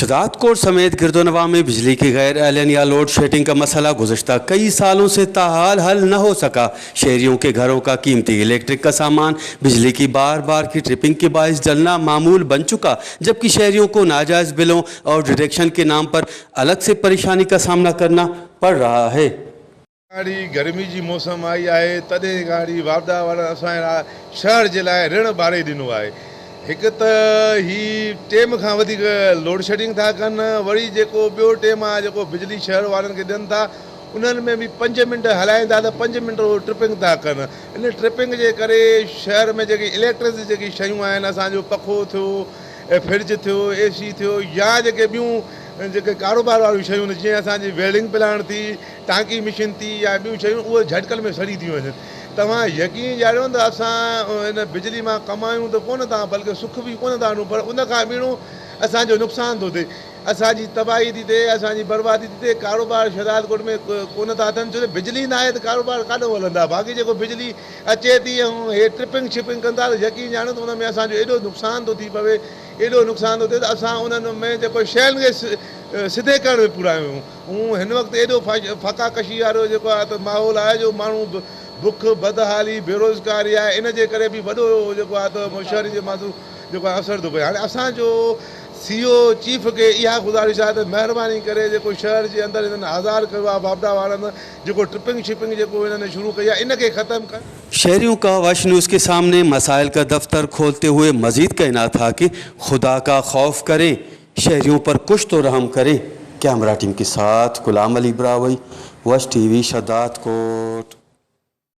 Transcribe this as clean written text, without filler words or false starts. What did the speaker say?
शदातकोट समेत गिरदोनवा में बिजली की गैर एलन या लोड शेडिंग का मसला गुज़श्ता कई सालों से ताहाल हल न हो सका। शहरियों के घरों का कीमती इलेक्ट्रिक का सामान बिजली की बार बार की ट्रिपिंग के बायस जलना मामूल बन चुका, जबकि शहरियों को नाजायज़ बिलों और डिडक्शन के नाम पर अलग से परेशानी का सामना करना पड़ रहा है। गाड़ी गर्मी जी मौसम आई आहे तॾहिं गाड़ी वापडा वारनि असांजे लाइ शहर जे लाइ रिण ॿारे ॾिनो आहे। हिकु त ही टेम खां वधीक लोड शेडिंग था कनि, वरी जेको ॿियो टेम आहे जेको बिजली शहर वारनि खे ॾियनि था उन्हनि में बि 5 मिंट हलाइनि था त 5 मिंट उहो ट्रिपिंग था कनि। इन ट्रिपिंग जे करे शहर में जेकी इलेक्ट्रिक जी जेकी शयूं आहिनि, असांजो पखो थियो, फ्रिज थियो, ए सी थियो, या जेके ॿियूं जेके कारोबार वारियूं शयूं आहिनि जीअं असांजी वेल्डिंग प्लांट थी, टांकी मशीन थी या ॿियूं शयूं, उहे झटकल में सड़ी थी वञनि। तव्हां यकीन ॼाणियो त असां हिन बिजली मां कमायूं त कोन था, बल्कि सुख बि कोन था आणूं, पर उन खां ॿीणो असांजो नुक़सानु थो थिए, असांजी तबाही थी थिए, असांजी बर्बादी थी थिए। कारोबार शहज़ादकोट में कोन था थियनि, छो त बिजली न आहे त कारोबार काॾो हलंदा। बाक़ी जेको बिजली अचे थी ऐं हे ट्रिपिंग शिपिंग कंदा त यकीन ॼाणो त उन में असांजो एॾो नुक़सानु थो थी पवे, एॾो नुक़सानु थो थिए त असां उन्हनि में जेको शयुनि खे सिधे करण में पूरा आहियूं। ऐं हिन वक़्तु एॾो फाकाकशी वारो जेको आहे त माहौल आहे जो माण्हू बुख, बदहाली, बेरोज़गारी आहे, इन जे करे बि वॾो जेको आहे त शहर जे माथां जेको आहे असरु थो पए। हाणे असांजो सी ओ चीफ खे इहा गुज़ारिश आहे त महिरबानी करे जेको शहर जे अंदरि हिननि आज़ार कयो आहे वापडा वारनि, जेको ट्रिपिंग शिपिंग जेको हिननि शुरू कई आहे, इन खे ख़तमु कनि। शहरियों का वश न्यूज़ के सामने मसाइल का दफ्तर खोलते हुए मजीद कहना था कि खुदा का खौफ करें, शहरियों पर कुछ तो रहम करें। कैमरा टीम के साथ गुलाम अली ब्रावई, वश टीवी, शहदादकोट।